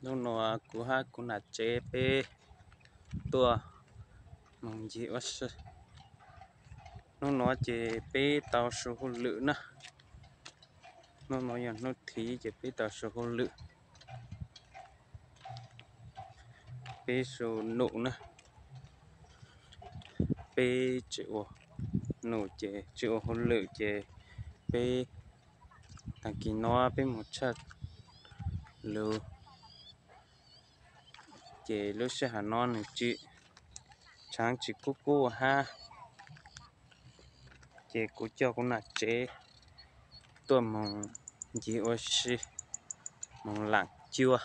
Hnub nuav kuv hab kuv nam tsev peb tuaj moog ncig ua si. Hnub nuav ces peb tau su hauj lwm na. Hnub nuav yog hnub thib ces peb tau su hauj lwm. Peb su num na. Peb tsis ua num ces tsis ua hauj lwm ces peb taag kis nuav peb moog tshaj lug ces lub sij hawm nuav nwg tsis, tshaav tsis kub kub hab. Ces kuv coj kuv nam tsev tuaj moog ncig ua si, moog laam cua.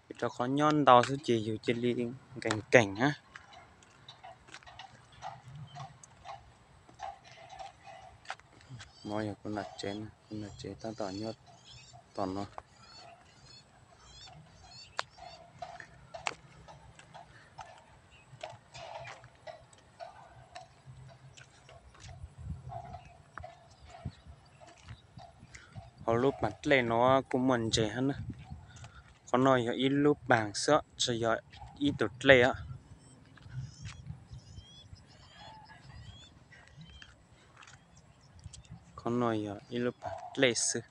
Vim rau qhov nyob ntau xwb ces yug cia li nkeeg nkeeg hab. Nuav yog kuv nam tsev, kuv nam tsev tab tom nyob tom nuav. Hauv lub paag dlej nuav kuj muaj ntses hab na. Qhov no yog ib lub paag xwb tsis yog ib tug dlej os. Qhov no yog ib lub paag dlej xwb.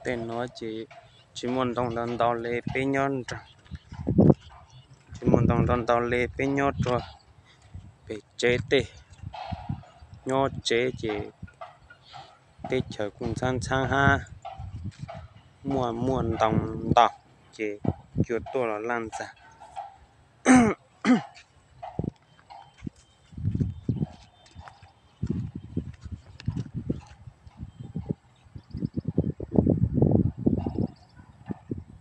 Tej nuav ces tsis muaj ntoo ntau ntau le peb nyob nrog, tsis muaj ntoo ntau ntau le peb nyob rua pem tsev tej. Nyob tsev ces teb chaws kuj ntxhaab ntxhaab hab, muaj muaj ntoo ntau ces cua tuaj los laj ntxag.